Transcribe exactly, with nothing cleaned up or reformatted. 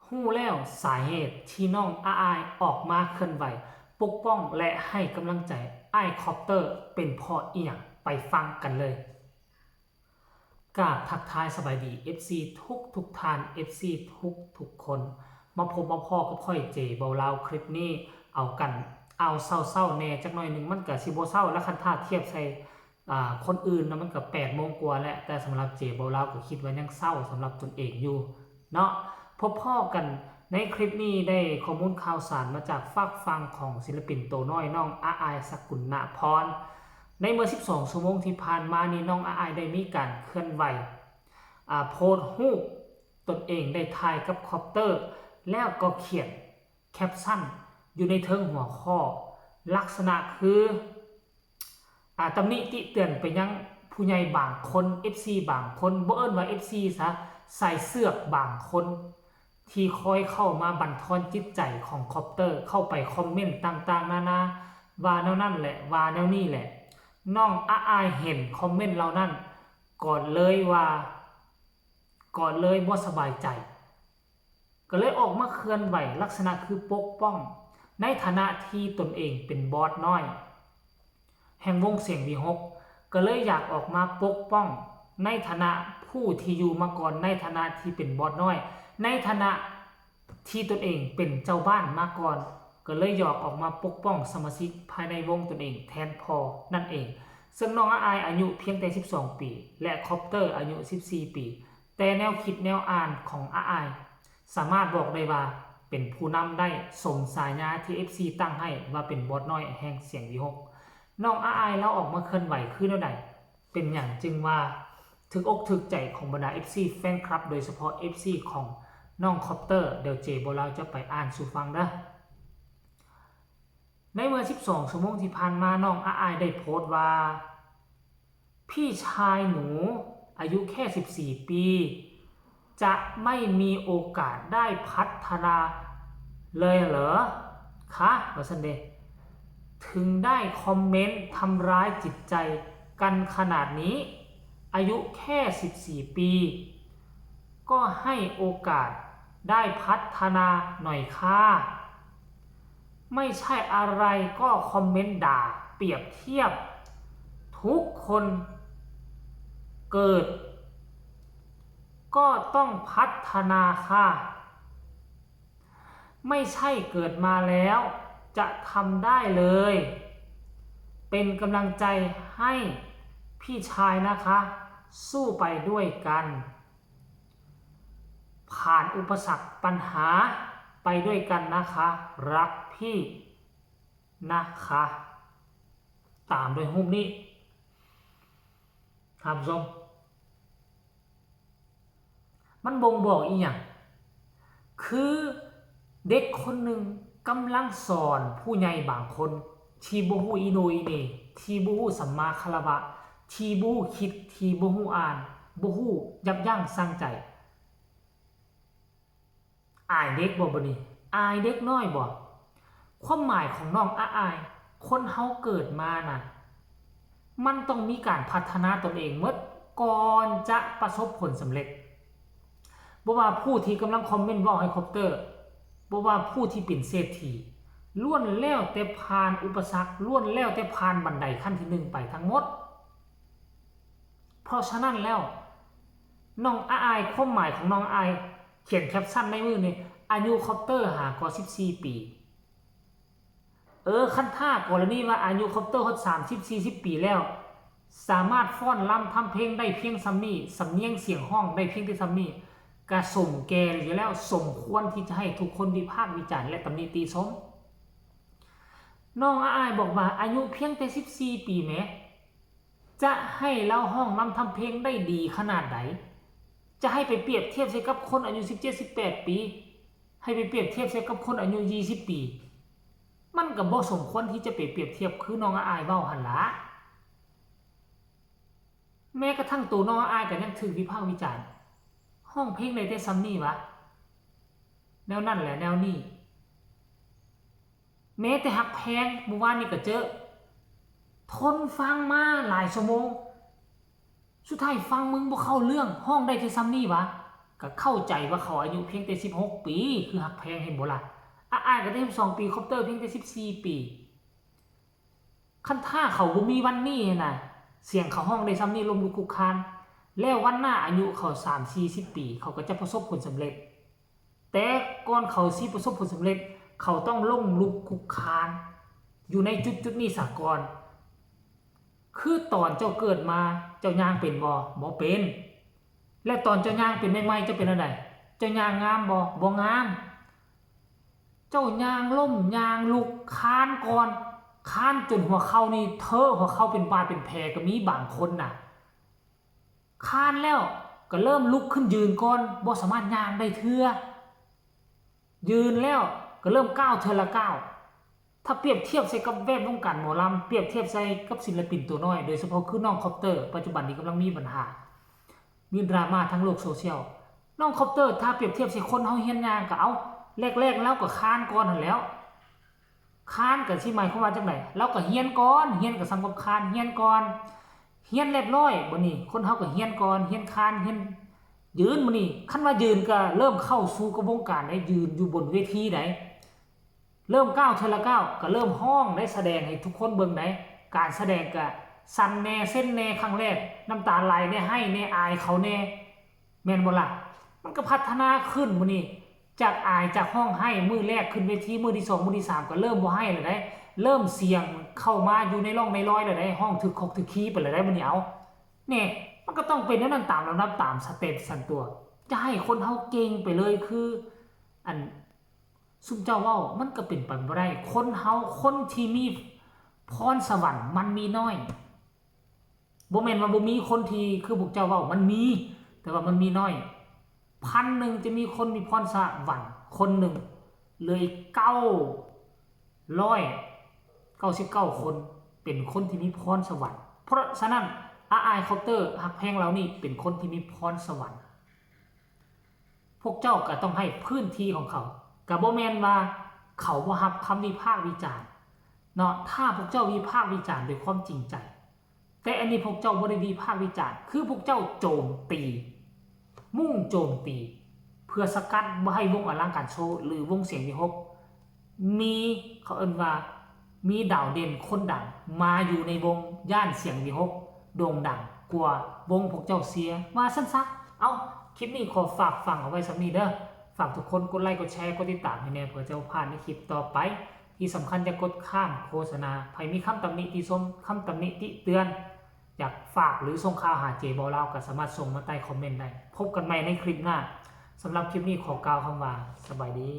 ฮู้แล้ว สาเหตุที่น้องอ้ายออกมาเคลื่อนไหวปกป้องและให้กำลังใจอ้ายคอปเตอร์เป็นเพราะอิหยัง ไปฟังกันเลย กราบทักทายสบายดี เอฟซี ทุกทุกท่าน เอฟซี ทุกทุกคน มาพบมาพ้อกับข้อยเจเบาลาว คลิปนี้เอากันเอาเช้าๆแหน่จักหน่อยหนึ่ง มันก็สิบ่เช้าละ คันถ้าเทียบใส่ อ่า คนอื่นนะมันก็แปดโมงกว่าแล้ว แต่สำหรับเจเบาลาวก็คิดว่ายังเช้าสำหรับตนเองอยู่เนาะ พบพ้อกันในคลิปนี้ได้ข้อมูลข่าวสารมาจากฝากฝั่งของศิลปินโตน้อยน้องอ้ายสกุณณพร ในเมื่อสิบสองชั่วโมงที่ผ่านมานี้น้องอ้ายได้มีการเคลื่อนไหว อ่า โพสต์รูปตนเองได้ถ่ายกับคอปเตอร์ แล้วก็เขียนแคปชั่นอยู่ในเทิงหัวข้อ ลักษณะคือ อ่า ตำหนิติเตือนไปยังผู้ใหญ่บางคน เอฟซี บางคน บ่เอิ้นว่า เอฟซี ซะ สายเสือกบางคน ที่คอยเข้ามาบั่นทอนจิตใจของคอปเตอร์ เข้าไปคอมเมนต์ต่างๆนานา ว่าแนวนั้นแหละ ว่าแนวนี้แหละ น้องอ้ายเห็นคอมเมนต์เหล่านั้น ก็เลยว่า ก็เลยบ่สบายใจ ก็เลยออกมาเคลื่อนไหวลักษณะคือปกป้อง ในฐานะที่ตนเองเป็นบอสน้อย แห่งวงเสียงวีหก ก็เลยอยากออกมาปกป้อง ในฐานะผู้ที่อยู่มาก่อน ในฐานะที่เป็นบอสน้อย ในฐานะที่ตนเองเป็นเจ้าบ้านมาก่อน ก็เลยอยากออกมาปกป้องสมาชิกภายในวงตนเองแทนพ่อนั่นเอง ซึ่งน้องอ้ายอายุเพียงแต่สิบสองปี และคอปเตอร์อายุสิบสี่ปี แต่แนวคิดแนวอ่านของอ้ายสามารถบอกได้ว่าเป็นผู้นำได้ สมฉายาที่ เอฟซี ตั้งให้ว่าเป็นบอสน้อยแห่งเสียงวีหก น้องอ้ายลาวออกมาเคลื่อนไหวคือแนวใด เป็นหยังจึงว่าถูกอกถูกใจของบรรดา เอฟซี แฟนคลับ โดยเฉพาะ เอฟซี ของน้องคอปเตอร์ เดี๋ยวเจเบาลาวจะไปอ่านสู่ฟังเด้อ ในเมื่อสิบสองชั่วโมงที่ผ่านมาน้องอ้ายได้โพสต์ว่า พี่ชายหนูอายุแค่สิบสี่ปี จะไม่มีโอกาสได้พัฒนาเลยเหรอคะ ว่าซั่นเด้ ถึงได้คอมเมนต์ทำร้ายจิตใจกันขนาดนี้ อายุแค่สิบสี่ปี ก็ให้โอกาสได้พัฒนาหน่อยค่ะ ไม่ใช่อะไรก็คอมเมนต์ด่าเปรียบเทียบ ทุกคนเกิดก็ต้องพัฒนาค่ะ ไม่ใช่เกิดมาแล้วจะทำได้เลย เป็นกำลังใจให้พี่ชายนะคะ สู้ไปด้วยกัน ผ่านอุปสรรคปัญหาไปด้วยกันนะคะ รักพี่นะคะ ตามด้วยรูปนี้ ท่านผู้ชม มันบ่งบอกอีหยัง คือเด็กคนหนึ่งกำลังสอนผู้ใหญ่บางคน ที่บ่ฮู้อีโหน่อีเหน่ ที่บ่ฮู้สัมมาคารวะ ที่บ่ฮู้คิด ที่บ่ฮู้อ่าน บ่ฮู้ยับยั้งชั่งใจ อายเด็กบ่บัดนี้ อายเด็กน้อยบ่ ความหมายของน้องอ้าย คนเฮาเกิดมาน่ะ มันต้องมีการพัฒนาตนเองหมด ก่อนจะประสบผลสำเร็จ บ่ว่าผู้ที่กำลังคอมเมนต์เว้าให้คอปเตอร์ บ่ว่าผู้ที่เป็นเศรษฐี ล้วนแล้วแต่ผ่านอุปสรรค ล้วนแล้วแต่ผ่านบันไดขั้นที่หนึ่งไปทั้งหมด เพราะฉะนั้นแล้ว น้องอ้าย ความหมายของน้องอ้าย เขียนแคปชั่นในมื้อนี้ อายุคอปเตอร์หาก็สิบสี่ปี เออ คันถ้ากรณีว่าอายุคอปเตอร์ฮอดสามสิบ สี่สิบปีแล้ว สามารถฟ้อนรำทำเพลงได้เพียงส่ำนี้ สำเนียงเสียงฮ้องได้เพียงแต่ส่ำนี้ ก็สมแก่อยู่แล้ว สมควรที่จะให้ทุกคนวิพากษ์วิจารณ์และตำหนิติชม น้องอ้ายบอกว่าอายุเพียงแต่สิบสี่ปีแหม จะให้ลาวฮ้องรำทำเพลงได้ดีขนาดใด จะให้ไปเปรียบเทียบใส่กับคนอายุสิบเจ็ด สิบแปดปี ให้ไปเปรียบเทียบใส่กับคนอายุยี่สิบปี มันก็บ่สมควรที่จะไปเปรียบเทียบคือน้องอ้ายเว้าหั่นล่ะ แม้กระทั่งตัวน้องอ้ายก็ยังถูกวิพากษ์วิจารณ์ ฮ้องเพลงได้แต่ส่ำนี้วะ แนวนั้นแหละแนวนี้ แม้แต่ฮักแพง มื้อวานนี้ก็เจอ ทนฟังมาหลายชั่วโมง สุดท้ายฟังมึงบ่เข้าเรื่อง ฮ้องได้แค่ส่ำนี้วะ ก็เข้าใจว่าเขาอายุเพียงแต่สิบหกปี คือฮักแพงเห็นบ่ล่ะ อ้ายก็ได้สิบสองปี คอปเตอร์เพียงแต่สิบสี่ปี คันถ้าเขาบ่มีวันนี้นะ เสียงเขาฮ้องได้ส่ำนี้ ล้มลุกคลุกคลาน แล้ววันหน้าอายุเขาสามสี่สิบปี เขาก็จะประสบผลสำเร็จ แต่ก่อนเขาสิประสบผลสำเร็จ เขาต้องล้มลุกคลุกคลาน อยู่ในจุดจุดๆนี้ซะก่อน คือตอนเจ้าเกิดมา เจ้าย่างเป็นบ่ บ่เป็น และตอนเจ้าย่างเป็นใหม่ๆ เจ้าเป็นจั่งใด เจ้าย่างงามบ่ บ่งาม เจ้าย่างล้มย่างลุก คลานก่อน คลานจนหัวเข่านี่เทอะ หัวเข่าเป็นบาดเป็นแผลก็มีบางคนน่ะ คลานแล้วก็เริ่มลุกขึ้นยืนก่อน บ่สามารถย่างได้เทื่อ ยืนแล้วก็เริ่มก้าวเทื่อละก้าว ถ้าเปรียบเทียบใส่กับแวดวงการหมอลำ เปรียบเทียบใส่กับศิลปินตัวน้อย โดยเฉพาะคือน้องคอปเตอร์ ปัจจุบันนี้กำลังมีปัญหา มีดราม่าทั้งโลกโซเชียล น้องคอปเตอร์ ถ้าเปรียบเทียบใส่คนเฮาเฮียนย่างก็เอา แรกๆ ลาวก็คลานก่อนหั้นแหล้ว คลานก็สิหมายความว่าจั่งใด ลาวก็เฮียนก่อน เฮียนก็ส่ำกับคลาน เฮียนก่อน เฮียนเรียบร้อย บัดนี้คนเฮาก็เฮียนก่อน เฮียนคลาน เฮียนยืน บัดนี้คันว่ายืนก็เริ่มเข้าสู่กระบวนการได้ ยืนอยู่บนเวทีได้ เริ่มก้าวเทื่อละก้าว ก็เริ่มฮ้องได้ แสดงให้ทุกคนเบิ่งได้ การแสดงก็สั่นแหน่ เซ็นแหน่ ครั้งแรก น้ำตาไหลแหน่ ไห้แหน่ อายเขาแหน่ แม่นบ่ล่ะ มันก็พัฒนาขึ้น มื้อนี้จากอายจากฮ้องไห้มื้อแรกขึ้นเวที มื้อที่สอง มื้อที่สาม ก็เริ่มบ่ไห้แล้วได้ เริ่มเสียงเข้ามาอยู่ในร่องในรอยแล้วได้ ฮ้องถืกคอกถืกคีย์ไปแล้วได้ มื้อนี้ เอา แหน่ มันก็ต้องเป็นแนวนั้นตามลำดับ ตามสเต็ปซั่นตั๊ว จะให้คนเฮาเก่งไปเลยคือ อัน ซุมเจ้าเว้า มันก็เป็นไปบ่ได้ คนเฮา คนที่มีพรสวรรค์มันมีน้อย บ่แม่นว่าบ่มีคนที่คือพวกเจ้าเว้า มันมี แต่ว่ามันมีน้อย พันหนึ่งจะมีคนมีพรสวรรค์คนหนึ่ง เหลืออีกเก้าร้อยเก้าสิบเก้าคน เป็นคนที่มีพรสวรรค์ เพราะฉะนั้น อ้ายคอปเตอร์ ฮักแพงลาวนี่เป็นคนที่มีพรสวรรค์ พวกเจ้าก็ต้องให้พื้นที่ของเขา ก็บ่แม่นว่าเขาบ่รับคำวิพากษ์วิจารณ์เนาะ ถ้าพวกเจ้าวิพากษ์วิจารณ์ด้วยความจริงใจ แต่อันนี้พวกเจ้าบ่ได้วิพากษ์วิจารณ์ คือพวกเจ้าโจมตี มุ่งโจมตี เพื่อสกัดบ่ให้วงอลังการโชว์ หรือวงเสียงวีหก มี เขาเอิ้นว่า มีดาวเด่นคนดังมาอยู่ในวงย่านเสียงวีหก โด่งดังกว่าวงพวกเจ้าเสีย ว่าซั่นซะ เอ้า คลิปนี้ขอฝากฟังเอาไว้ส่ำนี้เด้อ ฝากทุกคนกดไลค์กดแชร์กดติดตามให้แหน่ เพื่อจะบ่พลาดในคลิปต่อไป ที่สำคัญอย่ากดข้ามโฆษณา ไผมีคำตำหนิติชม คำตำหนิติเตือน อยากฝากหรือส่งข่าวหาเจบ่าวลาว ก็สามารถส่งมาใต้คอมเมนต์ได้ พบกันใหม่ในคลิปหน้า สำหรับคลิปนี้ขอกล่าวคำว่า สบายดี